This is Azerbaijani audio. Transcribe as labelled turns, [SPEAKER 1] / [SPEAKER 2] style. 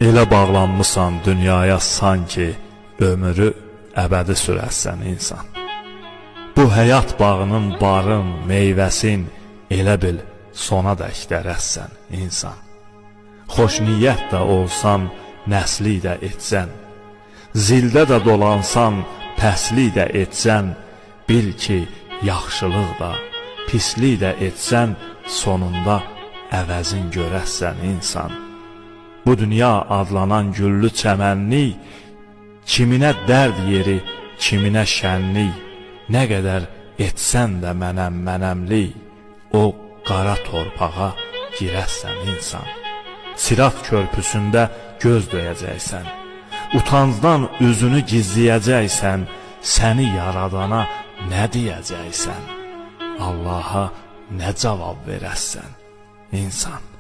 [SPEAKER 1] Elə bağlanmısan dünyaya sanki ömrü əbədi sürəsən insan. Bu həyat bağının barın, meyvəsin elə bil sona dək dərəssən insan. Xoş niyyət də olsan, nəsli də etsən, zildə də dolansan, pəslik də etsən, bil ki, yaxşılıq da, pislik də etsən, sonunda əvəzin görəssən insan. Bu dünya adlanan güllü çəmənlik, kiminə dərd yeri, kiminə şənlik, nə qədər etsən də mənəm mənəmlik, o qara torpağa girəssən insan. Sirat körpüsündə göz döyəcəksən. Utancdan üzünü gizləyəcəksən, səni yaradana nə deyəcəksən? Allaha nə cavab verəssən, insan?